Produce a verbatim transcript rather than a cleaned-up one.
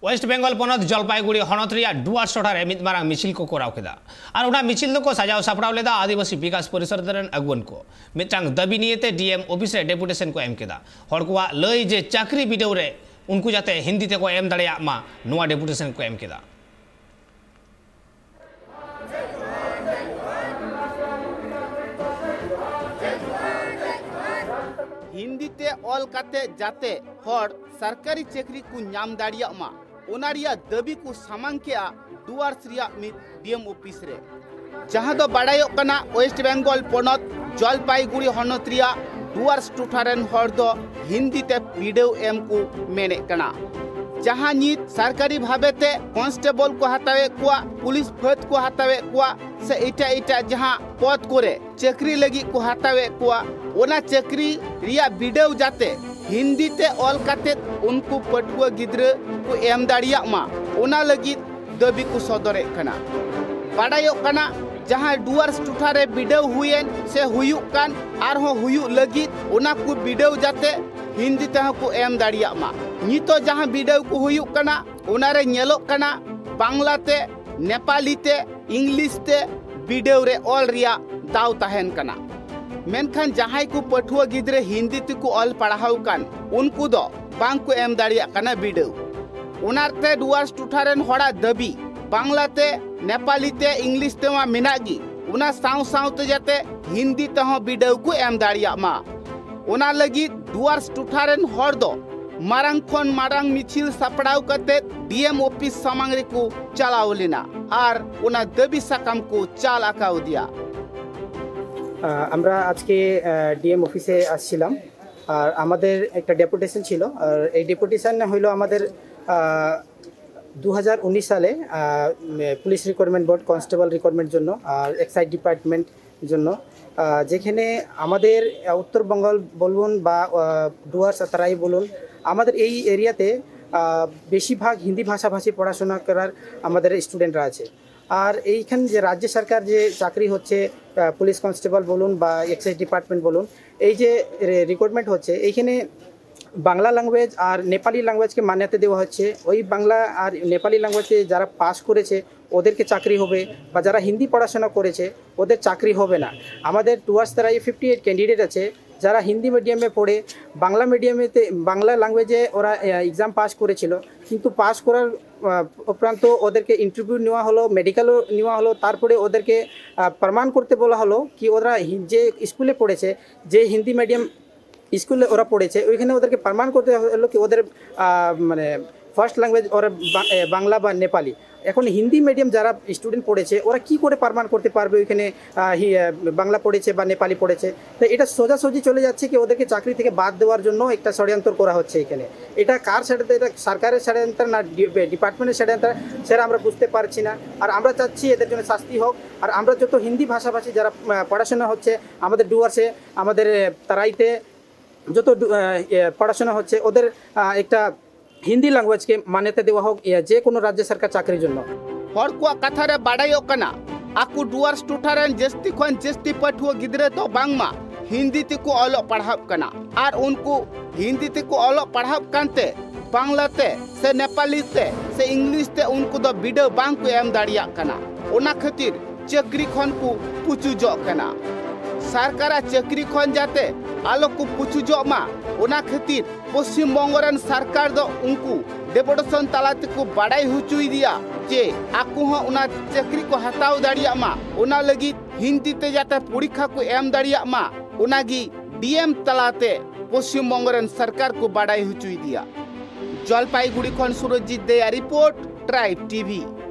West Bengal ᱯᱚᱱᱚᱛ ᱡᱚᱞᱯᱟᱭᱜᱩᱲᱤ ᱦᱚᱱᱚᱛ ᱨᱮᱭᱟᱜ ᱰᱩᱣᱟᱨᱥ ᱴᱚᱴᱷᱟ ᱨᱮ ᱢᱤᱫ ᱢᱟᱨᱟᱝ ᱢᱤᱪᱷᱤᱞ ᱠᱚ ᱠᱚᱨᱟᱣ ᱠᱮᱫᱟ᱾ ᱟᱨ ᱚᱱᱟ ᱢᱤᱪᱷᱤᱞ ᱫᱚᱠᱚ ᱥᱟᱡᱟᱣ ᱥᱟᱯᱲᱟᱣ ᱞᱮᱫᱟ ᱟᱹᱫᱤᱵᱟᱹᱥᱤ ᱵᱤᱠᱟᱥ ᱯᱚᱨᱤᱥᱚᱫ ᱨᱮᱱ ᱟᱹᱜᱩᱣᱟᱹᱱ ᱠᱚ᱾ ᱢᱤᱫᱴᱟᱝ ᱫᱟᱹᱵᱤ ᱱᱤᱭᱮᱛᱮ ᱰᱤ ᱮᱢ ᱚᱯᱷᱤᱥ ᱨᱮ ᱰᱮᱯᱩᱴᱮᱥᱚᱱ ᱠᱚ ᱮᱢ ᱠᱮᱫᱟ᱾ ᱦᱚᱲ ᱠᱚᱣᱟᱜ ᱞᱟᱹᱭ ᱡᱮ ᱪᱟᱹᱠᱨᱤ ᱵᱤᱰᱟᱹᱣ ᱨᱮ ᱩᱱᱠᱩ ᱡᱟᱛᱮ ᱦᱤᱱᱫᱤ ᱛᱮᱠᱚ ᱮᱢ ᱫᱟᱲᱮᱭᱟᱜ ᱢᱟ, ᱱᱚᱣᱟ ᱰᱮᱯᱩᱴᱮᱥᱚᱱ ᱠᱚ ᱮᱢ ᱠᱮᱫᱟ᱾ ᱦᱤᱱᱫᱤ ᱛᱮ ᱚᱞ ᱠᱟᱛᱮ ᱡᱟᱛᱮ ᱦᱚᱲ ᱥᱚᱨᱠᱟᱨᱤ ᱪᱟᱹᱠᱨᱤ ᱠᱚ ᱧᱟᱢ ᱫᱟᱲᱮᱭᱟᱜ ᱢᱟ, ᱚᱱᱟ ᱨᱮᱭᱟᱜ ᱫᱟᱹᱵᱤ ᱠᱚ ᱥᱟᱢᱟᱝ ᱠᱮᱜᱼᱟ ᱰᱩᱣᱟᱨᱥ ᱨᱮᱭᱟᱜ ᱢᱤᱫ ᱰᱤ ᱮᱢ ᱚᱯᱷᱤᱥ ᱨᱮ᱾ ᱡᱟᱦᱟᱸ ᱫᱚ ᱵᱟᱲᱟᱭᱚᱜ ᱠᱟᱱᱟ ᱳᱭᱮᱥᱴ ᱵᱮᱝᱜᱚᱞ ᱯᱚᱱᱚᱛ ᱡᱚᱞᱯᱟᱭᱜᱩᱲᱤ ᱦᱚᱱᱚᱛ ᱨᱮᱭᱟᱜ ᱰᱩᱣᱟᱨᱥ ᱴᱚᱴᱷᱟ ᱨᱮᱱ ᱦᱚᱲ ᱫᱚ ᱦᱤᱱᱫᱤ ᱛᱮ ᱵᱤᱰᱟᱹᱣ ᱮᱢ ᱠᱚ ᱢᱮᱱᱮᱫ ᱠᱟᱱᱟ᱾ ᱡᱟᱦᱟᱸ ᱱᱤᱛ ᱥᱚᱨᱠᱟᱨᱤ ᱵᱷᱟᱵᱮ ᱛᱮ ᱠᱚᱱᱥᱴᱮᱵᱚᱞ ᱠᱚ ᱦᱟᱛᱟᱣᱮᱫ ᱠᱚᱣᱟ, ᱯᱩᱞᱤᱥ ᱯᱷᱟᱹᱫ ᱠᱚ ᱦᱟᱛᱟᱣᱮᱫ ᱠᱚᱣᱟ, ᱥᱮ ᱮᱴᱟᱜ ᱮᱴᱟᱜ ᱡᱟᱦᱟᱸ ᱯᱚᱫᱽ ᱠᱚᱨᱮ ᱪᱟᱹᱠᱨᱤ ᱞᱟᱹᱜᱤᱫ ᱠᱚ ᱦᱟᱛᱟᱣᱮᱫ ᱠᱚᱣᱟ, ᱚᱱᱟ ᱪᱟᱹᱠᱨᱤ ᱨᱮᱭᱟᱜ ᱵᱤᱰᱟᱹᱣ ᱡᱟᱛᱮ ᱦᱤᱱᱫᱤ ᱛᱮ ᱚᱞ ᱠᱟᱛᱮ ᱩᱱᱠᱩ ᱯᱟᱹᱴᱷᱩᱣᱟᱹ ᱜᱤᱫᱽᱨᱟᱹ ᱠᱚ ᱮᱢ ᱫᱟᱲᱮᱭᱟᱜ ᱢᱟ, ᱚᱱᱟ ᱞᱟᱹᱜᱤᱫ ᱫᱟᱹᱵᱤ ᱠᱚ ᱥᱚᱫᱚᱨᱮᱫ ᱠᱟᱱᱟ᱾ ᱵᱟᱰᱟᱭᱚᱜ ᱠᱟᱱᱟ, ᱡᱟᱦᱟᱸ ᱰᱩᱣᱟᱨᱥ ᱴᱚᱴᱷᱟ ᱨᱮ ᱵᱤᱰᱟᱹᱣ ᱦᱩᱭᱮᱱ ᱥᱮ ᱦᱩᱭᱩᱜ ᱠᱟᱱ, ᱟᱨᱦᱚᱸ ᱦᱩᱭᱩᱜ ᱞᱟᱹᱜᱤᱫ, ᱚᱱᱟ ᱠᱚ ᱵᱤᱰᱟᱹᱣ ᱡᱟᱛᱮ ᱦᱤᱱᱫᱤ ᱛᱮᱦᱚᱸ ᱠᱚ ᱮᱢ ᱫᱟᱲᱮᱭᱟᱜ ᱢᱟ᱾ ᱱᱤᱛᱚᱜ ᱡᱟᱦᱟᱸ ᱵᱤᱰᱟᱹᱣ ᱠᱚ ᱦᱩᱭᱩᱜ ᱠᱟᱱᱟ, ᱚᱱᱟ ᱨᱮ ᱧᱮᱞᱚᱜ ᱠᱟᱱᱟ ᱵᱟᱝᱞᱟ ᱛᱮ, ᱱᱮᱯᱟᱞᱤ ᱛᱮ, ᱤᱝᱞᱤᱥ ᱛᱮ ᱵᱤᱰᱟᱹᱣ ᱨᱮ ᱚᱞ ᱨᱮᱭᱟᱜ ᱫᱟᱣ ᱛᱟᱦᱮᱱ ᱠᱟᱱᱟ᱾ ᱢᱮᱱᱠᱷᱟᱱ ᱡᱟᱦᱟᱸᱭ ᱠᱚ ᱯᱟᱹᱴᱷᱩᱣᱟᱹ ᱜᱤᱫᱽᱨᱟᱹ ᱦᱤᱱᱫᱤ ᱛᱮᱠᱚ ᱚᱞ ᱯᱟᱲᱦᱟᱣ ᱠᱟᱱ, ᱩᱱᱠᱩ ᱫᱚ ᱵᱟᱝ ᱠᱚ ᱮᱢ ᱫᱟᱲᱮᱭᱟᱜ ᱠᱟᱱᱟ ᱵᱤᱰᱟᱹᱣ᱾ ᱚᱱᱟᱛᱮ ᱰᱩᱣᱟᱨᱥ ᱴᱚᱴᱷᱟ ᱨᱮᱱ ᱦᱚᱲᱟᱜ ᱫᱟᱹᱵᱤ, ᱵᱟᱝᱞᱟ ᱛᱮ, ᱱᱮᱯᱟᱞᱤ ᱛᱮ, ᱤᱝᱞᱤᱥ ᱛᱮᱢᱟ ᱢᱮᱱᱟᱜ ᱜᱮ, ᱚᱱᱟ ᱥᱟᱶ ᱥᱟᱶᱛᱮ ᱡᱟᱛᱮ ᱦᱤᱱᱫᱤ ᱛᱮᱦᱚᱸ ᱵᱤᱰᱟᱹᱣ ᱠᱚ ᱮᱢ ᱫᱟᱲᱮᱭᱟᱜ ᱢᱟ᱾ ᱚᱱᱟ ᱞᱟᱹᱜᱤᱫ ᱰᱩᱣᱟᱨᱥ ᱴᱚᱴᱷᱟ ᱨᱮᱱ ᱦᱚᱲ ᱫᱚ ᱢᱟᱨᱟᱝ ᱠᱷᱚᱱ ᱢᱟᱨᱟᱝ ᱢᱤᱪᱷᱤᱞ ᱥᱟᱯᱲᱟᱣ ᱠᱟᱛᱮ ᱰᱤ ᱮᱢ ᱚᱯᱷᱤᱥ ᱥᱟᱢᱟᱝ ᱨᱮᱠᱚ ᱪᱟᱞᱟᱣ ᱞᱮᱱᱟ ᱟᱨ ᱚᱱᱟ ᱫᱟᱹᱵᱤ ᱥᱟᱠᱟᱢ ᱠᱚ ᱪᱟᱞ ᱟᱠᱟᱣᱫᱮᱭᱟ᱾ আহ, আমরা আজকে ডিএম অফিসে আসছিলাম। আর আমাদের একটা ডেপুটেশন ছিল। আর এই ডেপুটেশন হইলো আমাদের দু হাজার উনিশ সালে ah, um, police recruitment board, constable recruitment জন্য আর এক্সাইজ ডিপার্টমেন্ট জন্য, আহ, যেখানে আমাদের আহ, উত্তর বেঙ্গল বলুন বা আহ, ডুয়ার্স আর তারাই বলুন, আমাদের এই এরিয়াতে আহ, বেশিরভাগ হিন্দি ভাষাভাষী পড়াশোনা করার আমাদের স্টুডেন্টরা আছে। আর এইখানে যে রাজ্য সরকার যে চাকরি হচ্ছে, আহ, পুলিশ কনস্টেবল বলুন বা এক্সাইজ ডিপার্টমেন্ট বলুন, এই যে রে- রিক্রুটমেন্ট হচ্ছে, এইখানে বাংলা ল্যাঙ্গুয়েজ আর নেপালি ল্যাঙ্গুয়েজকে মান্যতা দেওয়া হচ্ছে। ওই বাংলা আর নেপালি ল্যাঙ্গুয়েজে যারা পাস করেছে ওদেরকে চাকরি হবে, বা যারা হিন্দি পড়াশোনা করেছে ওদের চাকরি হবে না। আমাদের টুয়ার্ডস তারাই ফিফটি এইট ক্যান্ডিডেট আছে, যারা হিন্দি মিডিয়ামে পড়ে বাংলা মিডিয়ামেতে, বাংলা ল্যাঙ্গুয়েজে ওরা এক্সাম পাস করেছিল, কিন্তু পাস করার আহ, উপরান্ত ওদেরকে ইন্টারভিউ নেওয়া হলো, মেডিকেলও নেওয়া হলো, তারপরে ওদেরকে আহ, প্রমাণ করতে বলা হলো কি ওরা হি- যে স্কুলে পড়েছে, যে হিন্দি মিডিয়াম স্কুলে ওরা পড়েছে, ওইখানে ওদেরকে প্রমাণ করতে হলো কি ওদের আহ, মানে ফার্স্ট ল্যাঙ্গুয়েজ ওরা বা- এ, বাংলা বা নেপালি। এখন হিন্দি মিডিয়াম যারা স্টুডেন্ট পড়েছে ওরা কি করে প্রমাণ করতে পারবে ওইখানে আহ, হি- আহ, বাংলা পড়েছে বা নেপালি পড়েছে? তো এটা সোজাসুজি চলে যাচ্ছে কি ওদেরকে চাকরি থেকে বাদ দেওয়ার জন্য একটা ষড়যন্ত্র করা হচ্ছে এখানে। এটা কার ষড়যন্ত্র? এটা সরকারের ষড়যন্ত্র না ডি- ডিপার্টমেন্টের ষড়যন্ত্র? সেটা আমরা বুঝতে পারছি না। আর আমরা চাচ্ছি এদের জন্য শাস্তি হোক। আর আমরা যত হিন্দি ভাষাভাষী যারা আহ, পড়াশোনা হচ্ছে আমাদের ডুয়ার্সে, আমাদের আহ, তারাইতে যত ডু- আহ, এ, পড়াশোনা হচ্ছে ওদের আহ, একটা হিন্দি ল্যাঙ্গুয়েজকে মান্যতা দেওয়া হোক এ, যে কোনো রাজ্য সরকার চাকরির জন্য। ᱦᱚᱲ ᱠᱚᱣᱟᱜ ᱠᱟᱛᱷᱟ ᱨᱮ ᱵᱟᱰᱟᱭᱚᱜ ᱠᱟᱱᱟ, ᱟᱠᱚ ᱰᱩᱣᱟᱨᱥ ᱴᱚᱴᱷᱟ ᱨᱮᱱ ᱡᱟᱹᱥᱛᱤ ᱠᱷᱚᱱ ᱡᱟᱹᱥᱛᱤ ᱯᱟᱹᱴᱷᱩᱣᱟᱹ ᱜᱤᱫᱽᱨᱟᱹ ᱫᱚ ᱵᱟᱝᱢᱟ ᱦᱤᱱᱫᱤ ᱛᱮᱠᱚ ᱚᱞᱚᱜ ᱯᱟᱲᱦᱟᱜ ᱠᱟᱱᱟ᱾ ᱟᱨ ᱩᱱᱠᱩ ᱦᱤᱱᱫᱤ ᱛᱮᱠᱚ ᱚᱞᱚᱜ ᱯᱟᱲᱦᱟᱜ ᱠᱟᱱᱛᱮ ᱵᱟᱝᱞᱟ ᱛᱮ ᱥᱮ ᱱᱮᱯᱟᱞᱤ ᱛᱮ ᱥᱮ ᱤᱝᱞᱤᱥ ᱛᱮ ᱩᱱᱠᱩ ᱫᱚ ᱵᱤᱰᱟᱹᱣ ᱵᱟᱝ ᱠᱚ ᱮᱢ ᱫᱟᱲᱮᱭᱟᱜ ᱠᱟᱱᱟ᱾ ᱚᱱᱟ ᱠᱷᱟᱹᱛᱤᱨ ᱪᱟᱹᱠᱨᱤ ᱠᱷᱚᱱ ᱠᱚ ᱯᱩᱪᱩᱡᱚᱜ ᱠᱟᱱᱟ᱾ ᱥᱚᱨᱠᱟᱨᱟᱜ ᱪᱟᱹᱠᱨᱤ ᱠᱷᱚᱱ ᱡᱟᱛᱮ ᱟᱞᱚ ᱠᱚ ᱯᱩᱪᱩᱡᱚᱜ ᱢᱟ, ᱚᱱᱟ ᱠᱷᱟᱹᱛᱤᱨ ᱯᱚᱥᱪᱤᱢ ᱵᱚᱝᱜᱚ ᱨᱮᱱ ᱥᱚᱨᱠᱟᱨ ᱫᱚ ᱩᱱᱠᱩ ᱰᱮᱯᱩᱴᱮᱥᱚᱱ ᱛᱟᱞᱟ ᱛᱮᱠᱚ ᱵᱟᱰᱟᱭ ᱦᱚᱪᱚᱭᱮᱫᱮᱭᱟ ᱡᱮ ᱟᱠᱚ ᱦᱚᱸ ᱚᱱᱟ ᱪᱟᱹᱠᱨᱤ ᱠᱚ ᱦᱟᱛᱟᱣ ᱫᱟᱲᱮᱭᱟᱜ ᱢᱟ, ᱚᱱᱟ ᱞᱟᱹᱜᱤᱫ ᱦᱤᱱᱫᱤ ᱛᱮ ᱡᱟᱛᱮ ᱯᱚᱨᱤᱠᱠᱷᱟ ᱠᱚ ᱮᱢ ᱫᱟᱲᱮᱭᱟᱜ ᱢᱟ, ᱚᱱᱟᱜᱮ ᱰᱤ ᱮᱢ ᱛᱟᱞᱟᱛᱮ ᱯᱚᱥᱪᱤᱢ ᱵᱚᱝᱜᱚ ᱨᱮᱱ ᱥᱚᱨᱠᱟᱨ ᱠᱚ ᱵᱟᱰᱟᱭ ᱦᱚᱪᱚᱭᱮᱫᱮᱭᱟ᱾ ᱡᱚᱞᱯᱟᱭᱜᱩᱲᱤ ᱠᱷᱚᱱ ᱥᱩᱨᱚᱡᱤᱛ ᱫᱮᱭᱟ ᱨᱤᱯᱳᱨᱴ, ᱴᱨᱟᱭᱤᱵᱽ ᱴᱤᱵᱷᱤ᱾